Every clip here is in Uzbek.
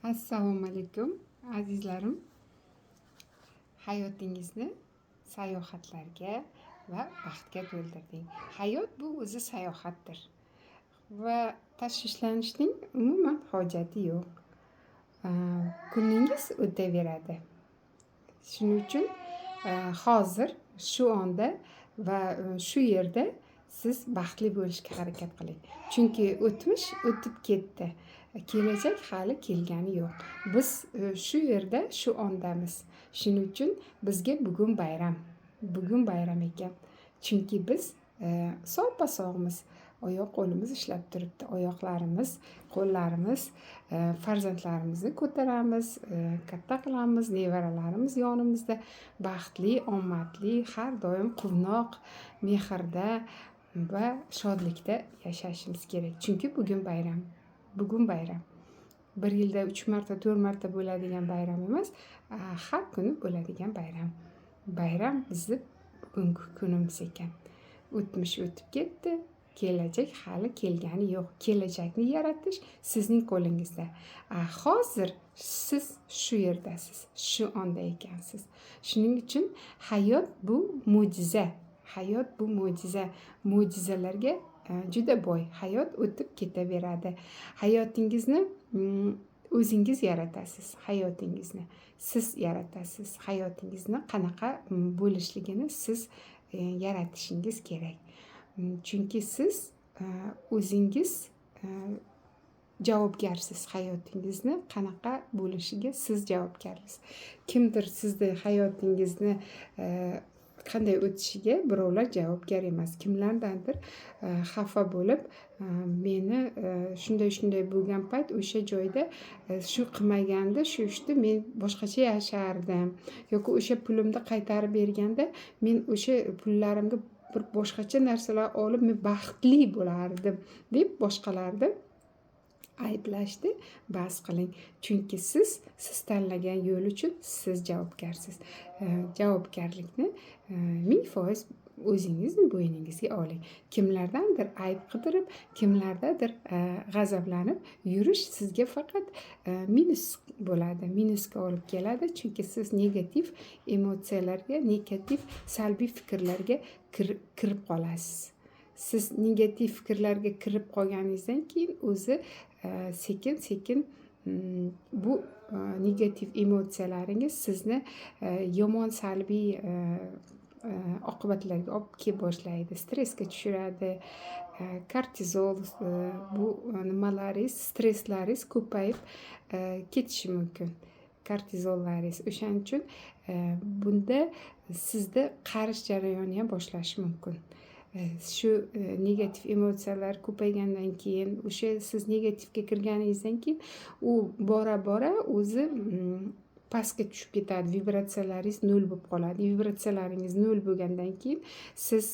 Assalomu alaykum, azizlarim. Hayotingizni sayohatlarga va baxtga to'ldirding. Hayot bu o'zi sayohatdir va tashvishlanishning umuman hojati yo'q. Kuningiz o'taveradi. Shuning uchun hozir shu onda va shu yerda siz baxtli bo'lishga harakat qiling. Chunki o'tmish o'tib ketdi. Kelajak hali kelgani yo'q. Biz shu yerda, shu ondamiz. Shuning uchun bizga bugun bayram. Bugun bayram ekan. Chunki biz soppa-sog'miz. Oyoq qo'limiz ishlab turibdi. Oyoqlarimiz, qo'llarimiz, farzandlarimizni ko'taramiz, katta qilamiz, nevaralarimiz yonimizda baxtli, omadli, har doim quvnoq, mehrda va shodlikda yashashimiz kerak. Chunki bugun bayram. Bugun bayram. Bir yilda 3 marta, 4 marta bo'ladigan bayram emas, har kuni bo'ladigan bayram. Bayram bizni bugungi kunimiz ekan. O'tmish o'tib ketdi, kelajak hali kelgani yo'q. Kelajakni yaratish sizning qo'lingizda. Hozir siz shu yerdasiz, shu onda ekansiz. Shuning uchun hayot bu mo'jiza. Hayot bu mo'jiza. Mo'jizalarga juda boy. Hayot o'tib ketaveradi. Hayotingizni o'zingiz yaratasiz. Hayotingizni siz yaratasiz. Hayotingizni qanaqa bo'lishligini siz yaratishingiz kerak. Chunki siz o'zingiz javobgarsiz. Hayotingizni qanaqa bo'lishiga siz javobgarsiz. Kimdir sizni hayotingizni qanday o'tishiga birovlar javobgar emas. Kimlardandir xafa bo'lib, meni shunday shunday bo'lgan payt o'sha joyda shu qilmaganda shu ishni men boshqacha yashardim yoki o'sha pulimni qaytarib berganda men o'sha pullarimga bir boshqacha narsalar olib men baxtli bo'lardim deb boshqalarni ayblashni bas qiling. Chunki siz tanlagan yo'l uchun siz javobgarsiz. Javobgarlikni 1000% o'zingizni bo'yningizga oling. Kimlardandir ayb qidirib, kimlardadir g'azablanib yurish sizga faqat minus bo'ladi, minusga olib keladi. Chunki siz negativ emotsiyalarga, negativ salbiy fikrlarga kirib qolasiz. Siz negativ fikrlarga kirib qolganingizdan keyin o'zi sekin-sekin bu negativ emotsiyalaringiz sizni yomon salbiy oqibatlarga olib kelib boshlaydi. Stressga tushiradi. Kortizol, bu nimalaringiz, stresslaringiz ko'payib ketishi mumkin. Kortizollaringiz. O'shaning uchun bunda sizda qarish jarayoni ham boshlashi mumkin. Shu negativ emotsiyalar ko'paygandan keyin, o'sha siz negativga kirganingizdan keyin u bora-bora o'zi pastga tushib ketadi. Vibratsiyalaringiz nol bo'lib qoladi. Vibratsiyalaringiz nol bo'lgandan keyin siz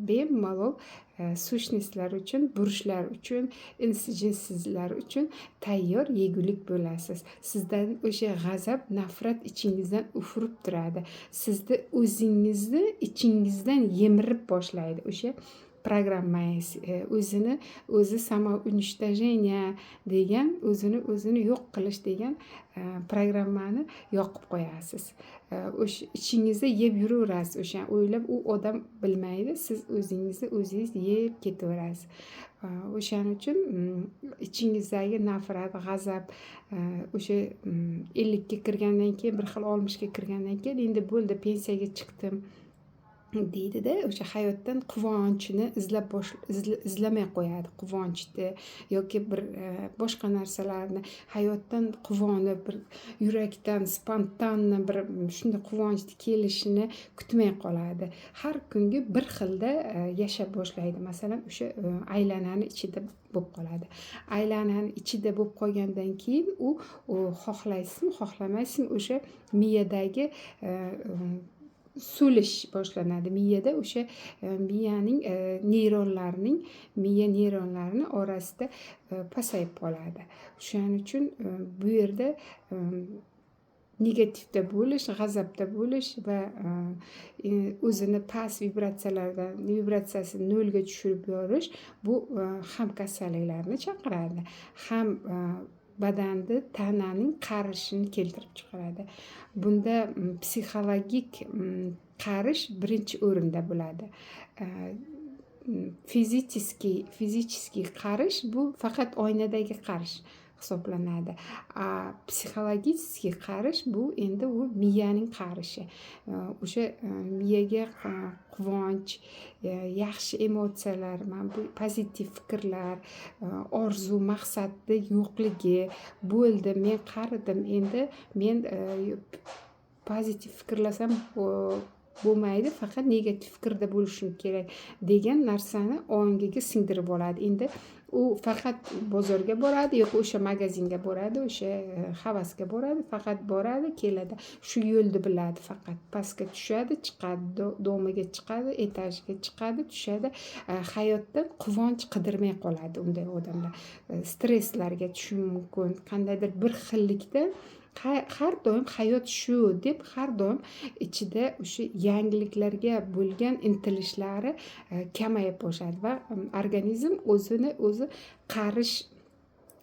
bemalol сущность lar uchun, burishlar uchun, insi-jinsizlar uchun tayyor yegulik bo'lasiz. Sizdan o'sha g'azab, nafrat ichingizdan ufurib turadi. Sizni o'zingizni ichingizdan yemirib boshlaydi. O'sha programmangiz o'zini o'zi самоуничтожение degan, o'zini o'zini yo'q qilish degan programmani yoqib qo'yasiz. O'sha ichingizda yeb yuraverasiz. O'sha o'ylab u odam bilmaydi, siz o'zingizni o'zingiz yeb ketaverasiz. O'shaning uchun ichingizdagi nafrat, g'azab, o'sha 50ga kirgandan keyin, bir xil 60ga kirgandan keyin endi bo'ldi, pensiyaga chiqdim deydida, o'sha hayotdan quvonchini izlab izlamay qo'yadi. Quvonchni yoki bir boshqa narsalarni hayotdan quvonib, bir yurakdan spontanно bir shunday quvonchni kelishini kutmay qoladi. Har kungi bir xilda yashab boshlaydi. Masalan, o'sha aylanani ichida bo'lib qoladi. Aylanani ichida bo'lib qolgandan keyin u xohlaysizmi, xohlamaysizmi, o'sha miyadagi so'lish boshlanadi. Miyada o'sha miyaning neyronlarining, miya neyronlarini orasida pasayib qoladi. O'shaning uchun bu yerda negativda bo'lish, g'azabda bo'lish va o'zini past vibratsiyalardan, vibratsiyasini nolga tushirib yuborish bu ham kasalliklarni chaqiradi, ham Badanni, tananing qarishini keltirib chiqaradi. Bunda psixologik qarish birinchi o'rinda bo'ladi. Физический qarish bu faqat oynadagi qarish hisoblanadi. A психологический qarish bu endi u miyaning qarishi. O'sha miyaga quvonch, yaxshi emotsiyalar, mana bu pozitiv fikrlar, orzu maqsadni yo'qligi. Bo'ldi, men qaridim, endi men pozitiv fikrlasam bo'lmaydi, faqat negativ fikrda bo'lishim kerak degan narsani ongiga singdirib oladi. Endi u faqat bozorga boradi yoki o'sha magazinga boradi, o'sha havasga boradi, faqat boradi, keladi, shu yo'lni biladi. Faqat pastga tushadi, chiqadi, domiga chiqadi, etajiga chiqadi, tushadi. Hayotdan quvonch qidirmay qoladi unday odamlar. Stresslarga tushishi mumkin, qandaydir bir xillikda har doim hayot shu deb, har doim ichida o'sha yangiliklarga bo'lgan intilishlari kamayib boshlaydi va organizm o'zini o'zi qarish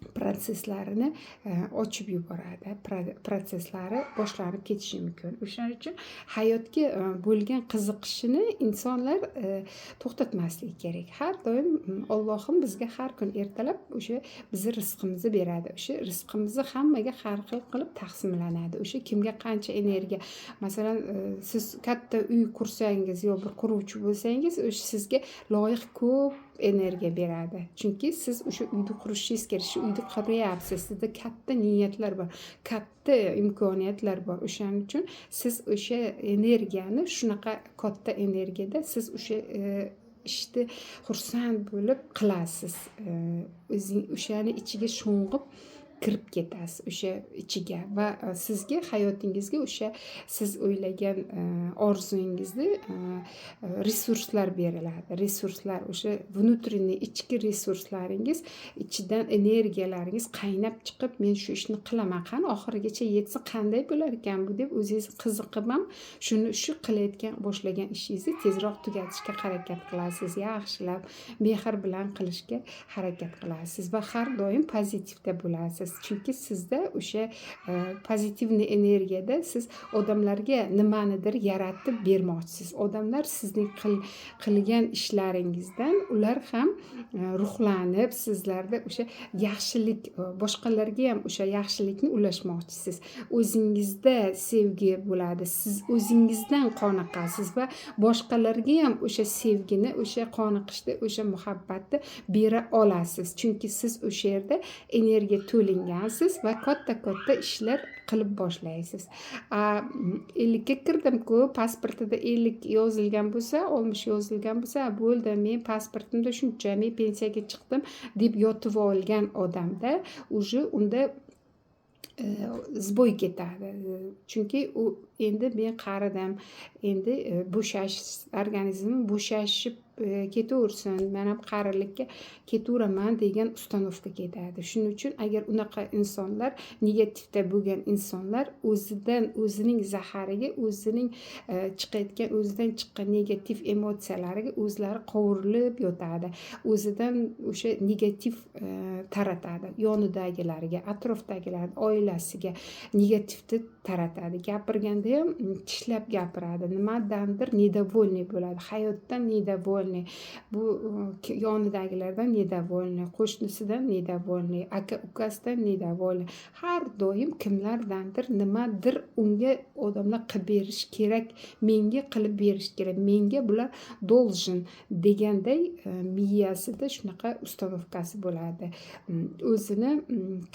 protsesslarini ochib yuboradi, protsesslari boshlanib ketishi mumkin. O'shaning uchun hayotga bo'lgan qiziqishini insonlar to'xtatmasligi kerak. Har doim Ollohim bizga har kun ertalab o'sha bizni rizqimizni beradi. O'sha rizqimizni hammaga har xil qilib taqsimlanadi, o'sha kimga qancha energiya. Masalan, siz katta uy qursangiz yo bir quruvchi bo'lsangiz, o'sha sizga loyiq ko'p energiya beradi, chunki siz o'sha uyni qurishingiz kerak, shu uyni quryapsiz, sizda katta niyatlar bor, katta imkoniyatlar bor. O'shaning uchun siz o'sha energiyani, shunaqa katta energiyada siz o'sha ishni xursand bo'lib qilasiz. O'zing o'shani ichiga sho'ng'ib kirib ketasiz o'sha ichiga va sizga, hayotingizga o'sha siz o'ylagan orzungizni resurslar beriladi. Resurslar, o'sha внутренний, ichki resurslaringiz ichidan energiyalaringiz qaynab chiqib, men shu ishni qilaman, qani oxirigacha yetsa qanday bo'lar ekan bu deb o'zingiz qiziqib ham shuni, shu qilayotgan, boshlagan ishingizni tezroq tugatishga harakat qilasiz, yaxshilab, mehr bilan qilishga harakat qilasiz va har doim pozitivda bo'lasiz, chunki sizda o'sha позитивный energiyada siz odamlarga nimanidir yaratib bermoqchisiz. Odamlar sizning qilgan ishlaringizdan ular ham ruhlanib, sizlarda o'sha yaxshilik, boshqalarga ham o'sha yaxshilikni ulashmoqchisiz. O'zingizda sevgi bo'ladi, siz o'zingizdan qoniqasiz va boshqalarga ham o'sha sevgini, o'sha qoniqishni, o'sha muhabbatni bera olasiz, chunki siz o'sha yerda energiya to'lingansiz va katta katta ishlar qilib boshlaysiz. 50ga kirdimku, pasportida 50 yozilgan bo'lsa, 60 yozilgan bo'lsa, bo'ldi, men pasportimda shuncha, men pensiyaga chiqdim deb yotib olgan odamda уже unda сбой ketadi, chunki u endi men qaridim, endi bo'shash, organizmim bo'shashib ketaversin, man ham qarilikka ketaveraman degan установка ketadi. Shuning uchun agar unaqa insonlar, negativda bo'lgan insonlar o'zidan, o'zining zahariga, o'zining chiqayotgan, o'zidan chiqqan negativ emotsiyalariga o'zlari qovurilib yotadi, o'zidan o'sha negativ taratadi yonidagilarga, atrofdagilarga, oilasiga negativni taratadi. Gapirganda ham tishlab gapiradi, nimadandir недовольный bo'ladi, hayotdan недовольный, bu yonidagilardan недовольный, qo'shnisidan недовольный, aka ukasidan недовольный. Har doim kimlardandir nimadir unga odamlar qilib berish kerak, menga qilib berish kerak, menga bular должен deganday miyasida shunaqa установка si bo'ladi. O'zini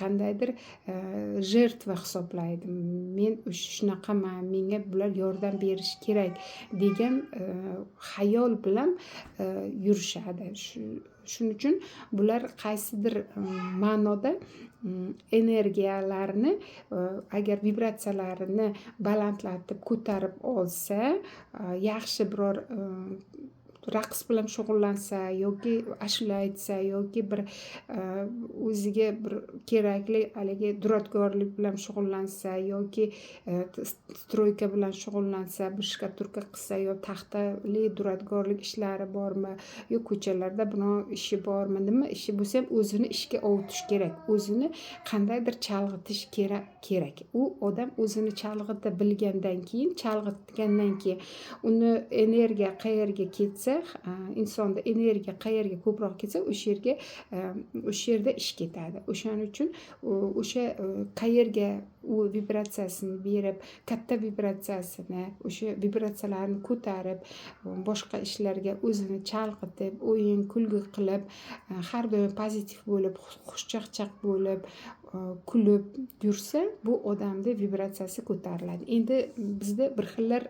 qandaydir жертва hisoblaydi, men shunaqaman, menga bular yordam berishi kerak degan xayol bilan yurishadi. Shuning uchun bular qaysidir ma'noda energiyalarni agar vibratsiyalarini balandlatib ko'tarib olsa, yaxshi biror raqs bilan shug'ullansa yoki ashula aytsa yoki bir o'ziga bir kerakli haligi duradgorlik bilan shug'ullansa yoki стройка bilan shug'ullansa, bir shkaturka qilsa yo taxtali duradgorlik ishlari bormi, yo ko'chalarda biror ishi bormi, nima ishi bo'lsa ham o'zini ishga ovutish kerak, o'zini qandaydir chalg'itish kerak. U odam o'zini chalg'ita bilgandan keyin, chalg'itgandan keyin uni energiya qayerga ketsa, insonda energiya qayerga ko'proq ketsa, o'sha yerga, o'sha yerda ish ketadi. O'shaning uchun o'sha qayerga u vibratsiyasini berib, katta vibratsiyasini, o'sha vibratsiyalarni ko'tarib, boshqa ishlarga o'zini chalg'itib, o'yin kulgi qilib, har doim pozitiv bo'lib, xushchaqchaq bo'lib, kulib yursa, bu odamda vibratsiyasi ko'tariladi. Endi bizda bir xillar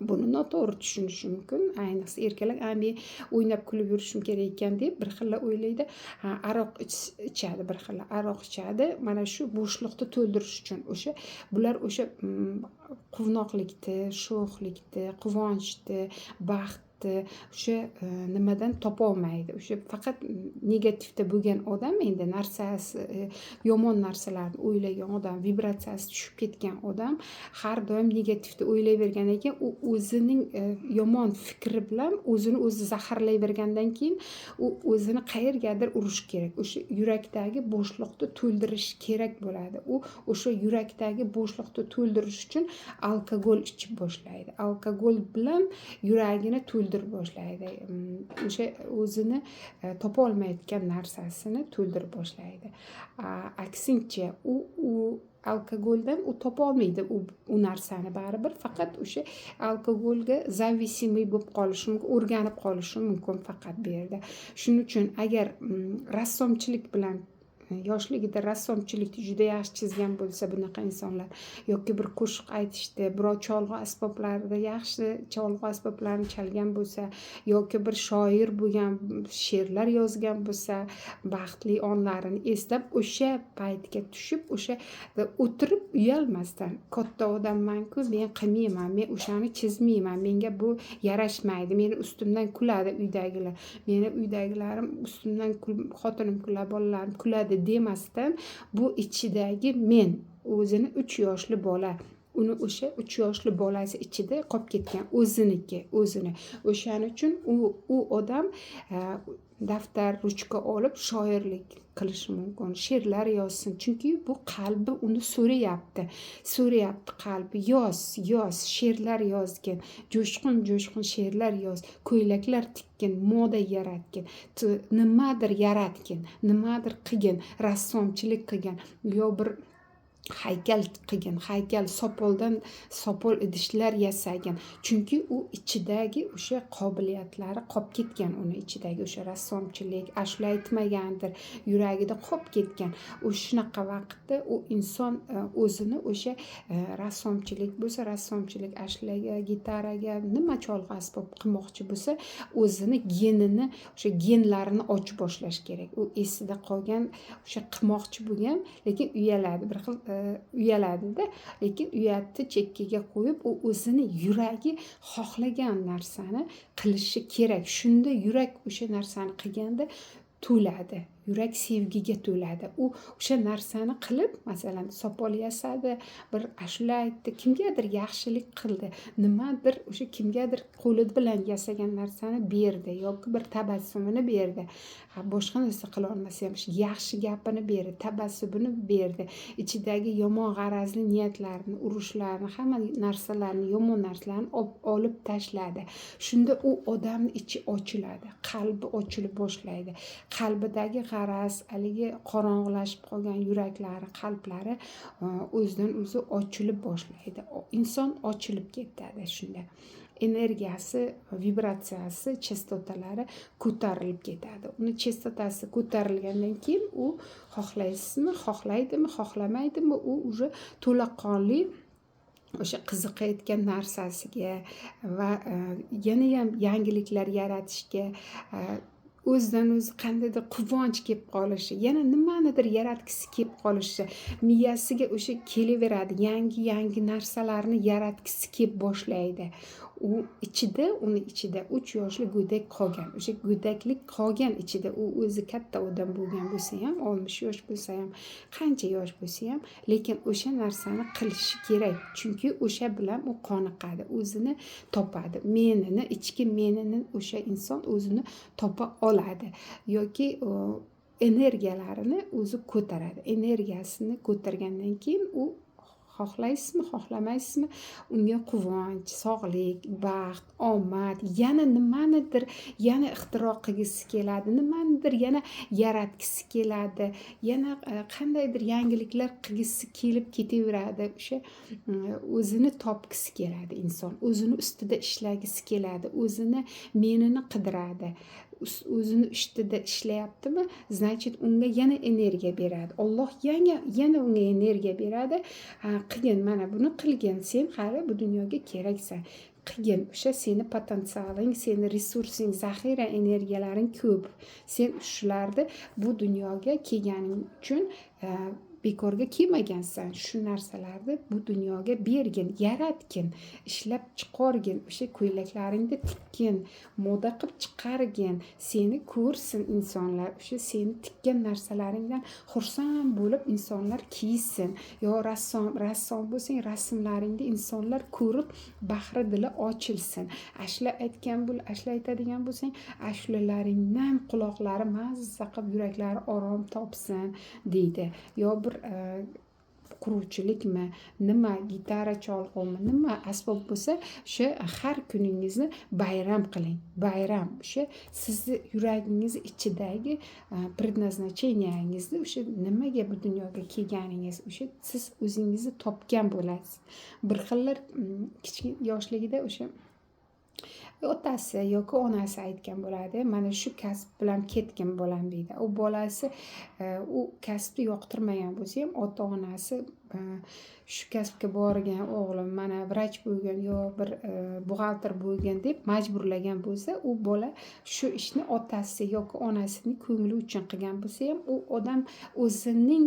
buni noto'g'ri tushunishi mumkin. Ayniqsa erkaklar, men o'ynab kulib yurishim kerak ekan deb bir xillar o'ylaydi. Ha, aroq ichadi, bir xillar aroq ichadi. Mana shu bo'shliqni to'ldirish uchun o'sha bular o'sha quvnoqlikni, sho'xlikni, quvonchni, baxtni o'sha nimadan topolmaydi. O'sha faqat negativda bo'lgan odam, endi narsasi yomon narsalarni o'ylagan odam, vibratsiyasi tushib ketgan odam har doim negativda o'ylayvergandan keyin u o'zining yomon fikri bilan o'zini o'zi zaharlayvergandan keyin u o'zini qayergadir urish kerak. O'sha yurakdagi bo'shliqni to'ldirish kerak bo'ladi. U o'sha yurakdagi bo'shliqni to'ldirish uchun alkogol ichib boshlaydi. Alkogol bilan yuragini to'ldirib boshlaydi. O'sha o'zini topolmayotgan narsasini to'ldirib boshlaydi. Aksincha u alkogoldan u topolmaydi u narsani baribir, faqat o'sha alkogolga зависимый bo'lib qolishi mumkin, o'rganib qolishi mumkin faqat bu yerda. Shuning uchun agar rassomchilik bilan yoshligida rassomchilikni juda yaxshi chizgan bo'lsa bunaqa insonlar, yoki bir qo'shiq aytishdi, birov cholg'u asboblarida yaxshi cholg'u asboblarini chalgan bo'lsa, yoki bir shoir bo'lgan, she'rlar yozgan bo'lsa, baxtli onlarini eslab o'sha paytga tushib, o'sha o'tirib uyalmasdan, katta odamman-ku, men qilmayman, men o'shani chizmayman, menga bu yarashmaydi, meni ustimdan kuladi uydagilar, meni uydagilarim ustimdan xotinim kuladi, bolalarim kuladi demasdan, bu ichidagi men, o'zini 3 yoshli bola, uni o'sha 3 yoshli bolasi ichida qolib ketgan, o'ziniki, o'zini. O'shaning uchun u odam daftar, ruchka olib shoirlik qilishi mumkin, she'rlar yozsin, chunki bu qalbi uni so'rayapti. So'rayapti qalbi, yoz, yoz, she'rlar yozgin, jo'shqin jo'shqin she'rlar yoz, ko'ylaklar tikkin, moda yaratgin, nimadir yaratgin, nimadir qilgin, rassomchilik qilgin, yo bir haykal qilgin, haykal sopoldan sopol idishlar yasagin. Chunki u ichidagi o'sha qobiliyatlari qolib ketgan, uni ichidagi o'sha rassomchilik, ashula aytmagandir, yuragida qolib ketgan. U shunaqa vaqtda u inson o'zini o'sha rassomchilik bo'lsa rassomchilik, ashulaga, gitaraga, nima cholg'u asbob qilmoqchi bo'lsa, o'zini genini, o'sha genlarini ochib boshlash kerak. U esida qolgan, o'sha qilmoqchi bo'lgan, lekin uyaladi, bir xil uyaladida, lekin uyatni chekkaga qo'yib, u o'zini yuragi xohlagan narsani qilishi kerak. Shunda yurak o'sha narsani qilganda to'ladi, yurak sevgiga to'ladi. U o'sha narsani qilib, masalan, sopol yasadi, bir ashula aytdi, kimgadir yaxshilik qildi, nimadir o'sha kimgadir qo'li bilan yasagan narsani berdi yoki bir tabassumini berdi. Ha, boshqa narsa qila olmasa ham yaxshi gapini berdi, tabassumini berdi. Ichidagi yomon g'arazli niyatlarni, urushlarni, hamma narsalarni, yomon narsalarni olib tashladi. Shunda u odamning ichi ochiladi, qalbi ochilib boshlaydi. Qalbidagi g'araz, haligi qorong'ilashib qolgan yuraklari, qalblari o'zidan o'zi ochilib boshlaydi. Inson ochilib ketadi shunda. Energiyasi, vibratsiyasi, chastotalari ko'tarilib ketadi. Uni chastotasi ko'tarilgandan keyin u xohlaysizmi, xohlaydimi, xohlamaydimi, u уже to'laqonli o'sha qiziqayotgan narsasiga va yana ham yangiliklar yaratishga, o'zidan o'zi qandaydir quvonch kelib qolishi, yana nimanidir yaratgisi kelib qolishi, miyasiga o'sha kelaveradi, yangi yangi narsalarni yaratgisi kelib boshlaydi. U ichida, uni ichida 3 yoshli go'dak qolgan. O'sha go'daklik qolgan ichida. U o'zi katta odam bo'lgan bo'lsa ham, 60 yosh bo'lsa ham, qancha yosh bo'lsa ham, lekin o'sha narsani qilishi kerak. Chunki o'sha bilan u qoniqadi, o'zini topadi. Menini, ichki menini o'sha inson o'zini topa oladi. Yoki energiyalarini o'zi ko'taradi. Energiyasini ko'targandan keyin u, xohlaysizmi, xohlamaysizmi, unga quvonch, sog'lik, baxt, omad, yana nimanidir yana ixtiro qilgisi keladi, nimanidir yana yaratgisi keladi, yana qandaydir yangiliklar qilgisi kelib ketaveradi. O'sha o'zini topgisi keladi inson, o'zini ustida ishlagisi keladi, o'zini menini qidiradi. O'zini ustida ishlayaptimi, значит, unga yana energiya beradi Olloh, yana unga energiya beradi. Qilgin, mana buni qilgin, sen hali bu dunyoga keraksan, qilgin, o'sha seni potensialing, seni resursing, zaxira energiyalaring ko'p, sen shularni bu dunyoga kelganing uchun bekorga kelmagansan, shu narsalarni bu dunyoga bergin, yaratgin, ishlab chiqargin, o'sha ko'ylaklaringni tikkin, moda qilib chiqargin, seni ko'rsin insonlar, o'sha seni tikkan narsalaringdan xursand bo'lib insonlar kiysin. Yo rassom bo'lsang, rasmlaringni insonlar ko'rib bahri dili ochilsin. Ashula aytgan ashula aytadigan bo'lsang, ashulalaringdan quloqlari mazza qilib, yuraklari orom topsin deydi. Yo bir quruvchilikmi, nima, gitara cholg'umi, nima asbob bo'lsa, o'sha har kuningizni bayram qiling. Bayram o'sha sizni yuragingiz ichidagi предназначение ngizni, o'sha nimaga bu dunyoga kelganingiz, o'sha siz o'zingizni topgan bo'lasiz. Bir xillar kichkina yoshligida o'sha otasi yoki onasi aytgan bo'ladi, mana shu kasb bilan ketgin bolam deydi. U bolasi u kasbni yoqtirmagan bo'lsa ham, ota onasi shu kasbga borgin o'g'lim, mana vrach bo'lgin yo bir buxgalter bo'lgin deb majburlagan bo'lsa, u bola shu ishni otasi yoki onasining ko'ngli uchun qilgan bo'lsa ham, u odam o'zining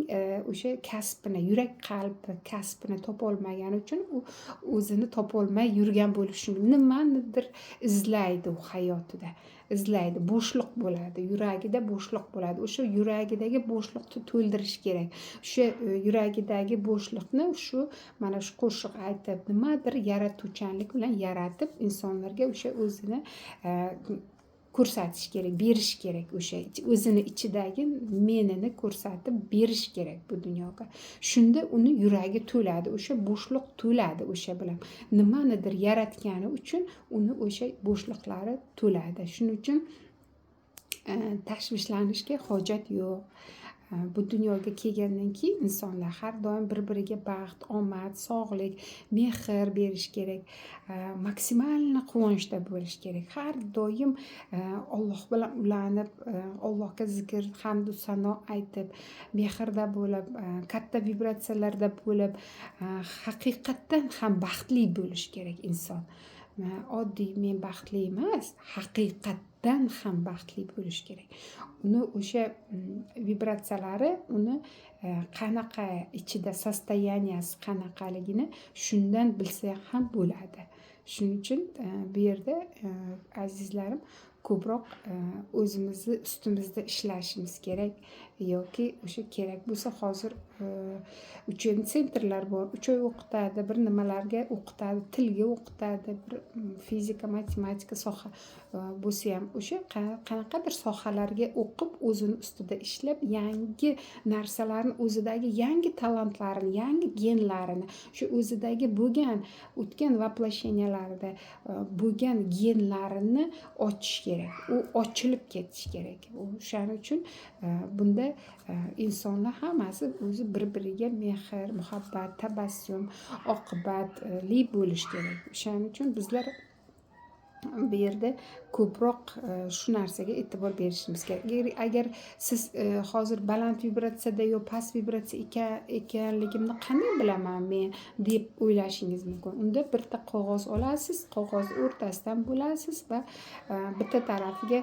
o'sha kasbini, yurak qalbi kasbini topolmagani uchun u o'zini topolmay yurgan bo'lishi mumkin. Nimanidir izlaydi u hayotida, izlaydi, bo'shliq bo'ladi, yuragida bo'shliq bo'ladi. O'sha yuragidagi bo'shliqni to'ldirish kerak. O'sha yuragidagi bo'shliqni shu mana shu qo'shiq aytib, nimadir yaratuvchanlik bilan yaratib, insonlarga o'sha o'zini ko'rsatish kerak, berish kerak, o'sha o'zini ichidagi menini ko'rsatib berish kerak bu dunyoga. Shunda uni yuragi to'ladi, o'sha bo'shliq to'ladi o'sha bilan. Nimanidir yaratgani uchun uni o'sha bo'shliqlari to'ladi. Shuning uchun tashvishlanishga hojat yo'q. Bu dunyoga kelgandan keyin insonlar har doim bir-biriga baxt, omad, sog'lik, mehr berish kerak. Maksimalni quvonchda bo'lish kerak. Har doim Alloh bilan ulanib, Allohga zikr, hamdu sano aytib, mehrda bo'lib, katta vibratsiyalarda bo'lib, haqiqatdan ham baxtli bo'lish kerak inson. Oddiy men baxtli emas, haqiqatdan ham baxtli bo'lish kerak. Uni o'sha vibratsiyalari, uni qanaqa ichida состояния si qanaqaligini shundan bilsa ham bo'ladi. Shuning uchun bu yerda, azizlarim, ko'proq o'zimizni ustimizda ishlashimiz kerak, yoki o'sha kerak bo'lsa hozir учебный центр lar bor, 3 oy o'qitadi, bir nimalarga o'qitadi, tilga o'qitadi, bir fizika, matematika soha bo'lsa ham, o'sha qanaqadir sohalarga o'qib, o'zini ustida ishlab, yangi narsalarni, o'zidagi yangi talantlarini, yangi genlarini, shu o'zidagi bo'lgan o'tgan воплощения larda bo'lgan genlarini ochish kerak. U ochilib ketishi kerak. O'shaning uchun bunda insonlar hammasi o'zi bir-biriga mehr, muhabbat, tabassum, oqibatli bo'lishi kerak. O'shaning uchun bizlar bu yerda ko'proq shu narsaga e'tibor berishimiz kerak. Agar siz hozir baland vibratsiyada yo past vibratsiya ekanligimni qanday bilaman men deb o'ylashingiz mumkin. Unda bitta qog'oz olasiz, qog'ozni o'rtasidan bo'lasiz va bitta tarafiga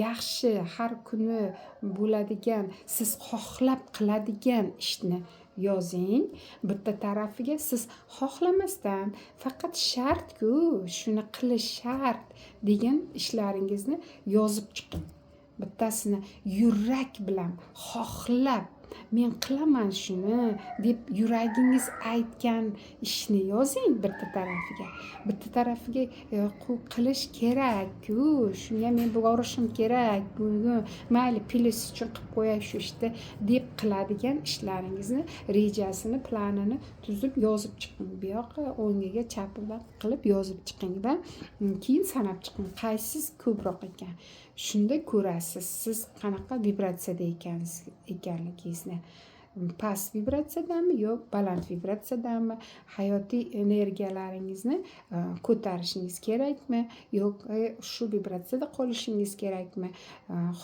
yaxshi har kuni bo'ladigan, siz xohlab qiladigan ishni yozing. Bitta tarafiga siz xohlamasdan, faqat shart-ku, shuni qilish shart degan ishlaringizni yozib chiqing. Bittasini yurak bilan xohlab, men qilaman shuni deb yuragingiz aytgan ishni yozing bitta tarafiga. Bitta tarafiga qilish kerak-ku, shunga men borishim kerak bugun, mayli, plyus uchun qilib qo'yay shu ishni deb qiladigan ishlaringizni rejasini, planini tuzib yozib chiqing. Bu yoqqa o'ngiga, chapiga qilib yozib chiqing va keyin sanab chiqing, qaysi ko'proq ekan. Shunda ko'rasiz, siz qanaqa vibratsiyada ekanligingizni. Past vibratsiyadami yo baland vibratsiyadami, hayotiy energiyalaringizni ko'tarishingiz kerakmi yoki shu vibratsiyada qolishingiz kerakmi.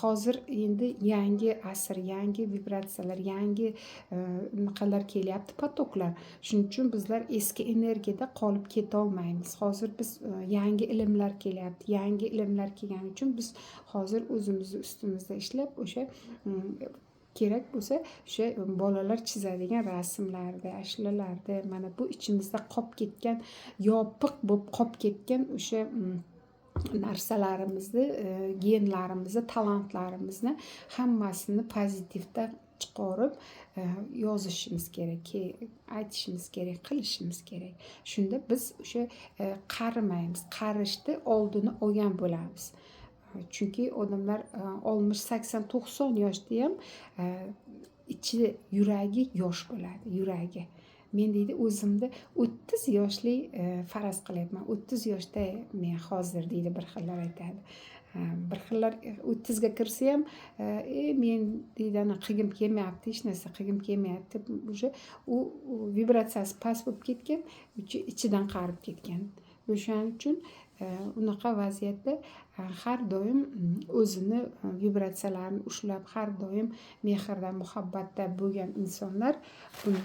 Hozir endi yangi asr, yangi vibratsiyalar, yangi anaqalar kelyapti, поток lar. Shuning uchun bizlar eski energiyada qolib ketolmaymiz. Hozir biz yangi ilmlar kelyapti. Yangi ilmlar kelgani uchun biz hozir o'zimizni ustimizda ishlab, o'sha kerak bo'lsa, o'sha bolalar chizadigan rasmlarni, ashulalarni, mana bu ichimizda qolib ketgan, yopiq bo'lib qolib ketgan o'sha narsalarimizni, genlarimizni, talantlarimizni hammasini pozitivda chiqarib yozishimiz kerak, aytishimiz kerak, qilishimiz kerak. Shunda biz o'sha qarimaymiz, qarishni oldini olgan bo'lamiz. Chunki odamlar 60, 80, 90 yoshda ham ichi, yuragi yosh bo'ladi, yuragi. Men, deydi, o'zimni 30 yoshli faraz qilyapman. 30 yoshda men hozir, deydi, bir xillar aytadi. Bir xillar 30ga kirsa ham, men, deydi, ana qilgim kelmayapti, hech narsa qilgim kelmayapti. Уже u vibratsiyasi past bo'lib ketgan, ichidan qarib ketgan. O'shaning uchun unaqa vaziyatda har doim o'zini vibratsiyalarini ushlab, har doim mehrda, muhabbatda bo'lgan insonlar bunda